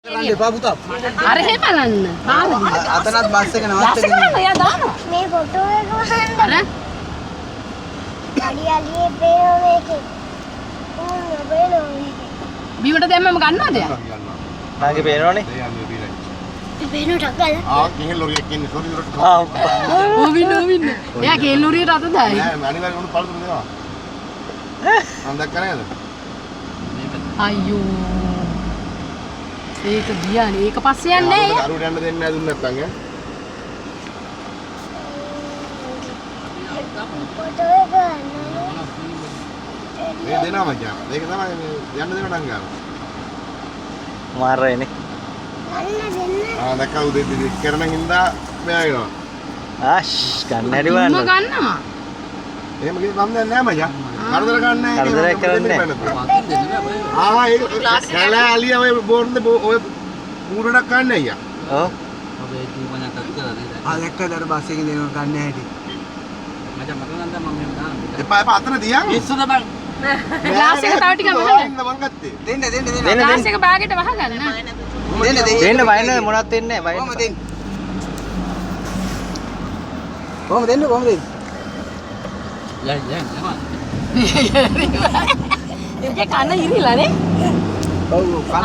කරන්න එපා පුතා. අර එහෙ බලන්න. පාර දිහා. අතනත් බස් එක බස් එක නවත්තගෙන. බලන්න එයා දානවා. මේ ෆොටෝ එක බලන්න. අර අඩි අඩියේ පේනවා මේකේ. ඌ පේනවා මේකේ. බිමට දැම්මම ගන්නවද එයා? නාගේ පේනවනේ. පේනවා ටක් ගාලා. ආ කෙහෙල් ලොරියක් ඉන්නේ සෝරි දුරට. ආ ඕවින්න ඕවින්න. එයා කේල් ලොරියට අත දායි. නෑ අනිවාර්යෙන් උණු පළතුරු දෙනවා. මං දැක්කා නේද? අයියෝ. ඒක ගියානේ. ඒක පස්සේ යන්නේ නෑ එයා. දරුවට යන්න දෙන්නේ නෑ දුන්න නැත්තම් ඈ. ෆොටෝ එක ගන්න. මේ දෙනවා මචං. ඒක තමයි මේ යන්න දෙනවා නම් ගන්න. මාරයිනේ. ගන්න දෙන්න. ආ දැක්කා උදේ දෙක කරන හින්දා මෙයා එනවා. ආෂ් ගන්න හැටි බිම බලන්න. ගන්නවා. එහෙම කිව්ව මම දන්නේ නෑ මචං. කරදර ගන්න නෑ. කරදරයක් කරන්නේ නෑ. ආ ඒක කැලෑ අලිය ඔය බෝර්න්ද ඔය පූරණක් ගන්න අයියා. ඔව්. ආ දැක්කද අර බස් එකෙන් දෙනවා ගන්න හැටි. එපා එපා අතන තියන්. ග්ලාස් එක තව ටිකක් වහගන්න. මං ගත්තේ. දෙන්න දෙන්න දෙන්න. දෙන්න ග්ලාස් දෙන්න. එක බාගෙට වහගන්න. දෙන්න දෙන්න. දෙන්න බය නෑ මොනවත් වෙන්නේ නෑ බය කොහොම නෑ. දෙන්න? කොහොම දෙන්න කොහොම දෙන්න? ඒකේ කන ඉරිලා නේ. ඔව් ඔව් කන.